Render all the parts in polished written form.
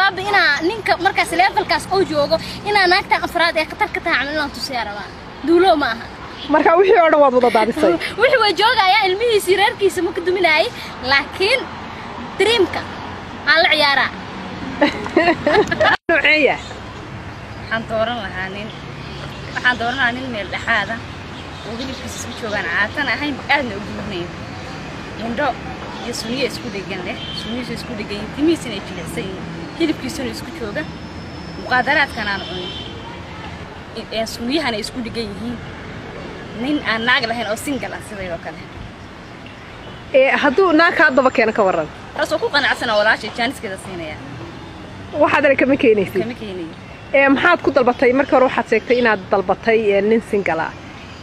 Rabaaba inaa ninka markaas levelkaas oo joogo inaa naagtan afraad ee khatar ka tahay camal inaan tusiyaa rabaa. Duulo ma aha. Marka wixii oo dhan waad wada daadisay. Wixii waa joogayaa, ilmihiisii, reerkiisa ma ka duminaayay, laakiin dreamka aan la ciyaaraa. Nooceeya? Waxaan dooran lahaa nin meel dhexaada oo hilibkiisa isku joogaan, caatan ahayn, aadna u buurnayn, indho iyo suniyo isku dhegan leh, suniyiisu isku dhegan yihiin, timihiisina ay jilicsan yihiin, hilibkiisuna isku jooga, muqaadaraadkan aan cunin, suniyahana isku dhegan yihiin, nin aan naag lahayn oo single ah sidaydoo kale. Ee hadduu naag kaa daba keeno, ka warran? Taasoo ku qanacsan oo walaashay jaaniskeeda siinaya. Waxaadana kama keenaysid? Kama keenayo. Ee maxaad ku dalbatay markii hore? Waxaad sheegtay inaad dalbatay nin single ah.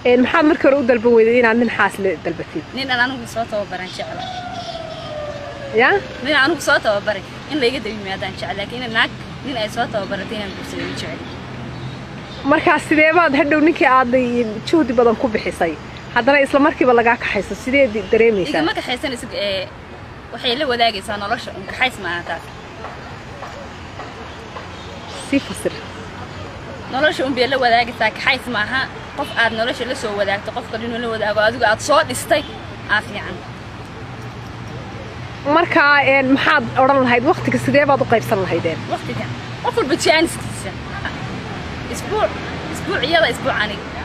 Ee maxaad markii hore u dalban weyday inaad nin xaasle dalbatid? Nin aan anigu soo tababaran jecla. Ya? Nin aan anigu soo tababaray in layga daba yimaadaan jecel, laakiin in naag nin ay soo tababaratay inaan guursado ma jecel. Markaa sidee baad hadhow ninkii aad juhdi badan ku bixisay haddana isla markiiba lagaa kaxayso, sidee dareemaysaa? Igama kaxaysanaysid. Ee waxay la wadaagaysaa nolosha un, kaxays maaha taas. Sii fasir. Nolosha un bay la wadaagaysaa, kaxays maaha. Qof aad nolosha la soo wadaagto, qofka inuu la wadaago adigu aad soo dhistay aa fiican. Markaa maxaad odhan lahayd? Waqtiga sidee baad u qaybsan lahaydeen? Waqtiga qof walba jaaniskiisa, isbuuc isbuuc iyada, isbuuc aniga.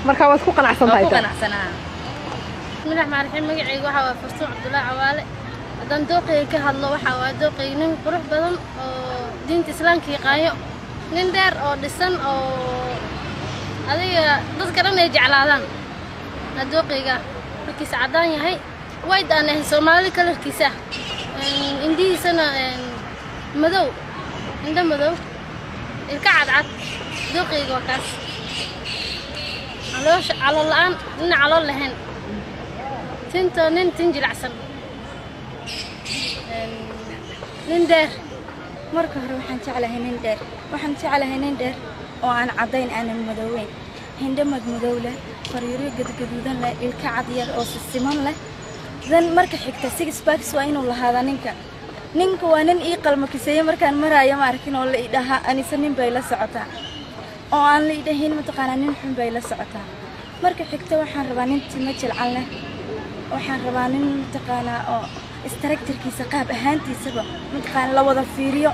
Markaa waad ku qanacsan waa tahay ku tan? Qanacsanaha. Bismillahi raxmaani raxiim. Magacayga waxaa waa Fartuun Cabdullaahi Cawaale. Haddaan dooqayga ka hadlo, waxaa waa dooqayga nin qurux badan oo diinta Islaamka yaqaayo, nin dheer oo dhisan oo adiga dadka dhan ay jeclaadaan. Aa dooqayga markiisa caddaan yahay, white aan ahayn, Soomaalida colorkiisa, indhihiisana madow, indho madow, ilka cadcad. Dooqayga waa kaas. Caloosha calool la'aan, nin calool lahayn, tinto nin tin jilicsan, nin dheer. Marka hore waxaan jeclahay nin dheer. Waxaan jeclahay nin dheer oo aan caddayn, aanan madooweyn, hindho madmadow leh, faruuryo gadgaduudan leh, ilka cad yar oo sisiman leh. Dan marka xigta six packs waa inuu lahaadaa ninka. Ninka waa nin ii qalmo kiseeye markaan maraayo, ma arkin oo la idhahaa anise nin bay la socotaa, oo aan la idhahin mataqaanaa nin xun bay la socotaa. Marka xigta waxaan rabaa nin timo jilcan leh. Waxaan rabaa nin mataqaanaa oo structurekiisa, qaab ahaantiisaba mataqaanaa la wada fiiriyo.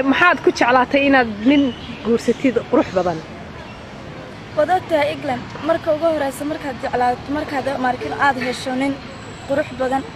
Maxaad ku jeclaatay inaad nin guursatid qurux badan? Waad ogtahay England, marka ugu horeysa markaad jeclaato, markaad markin aad hesho nin qurux badan.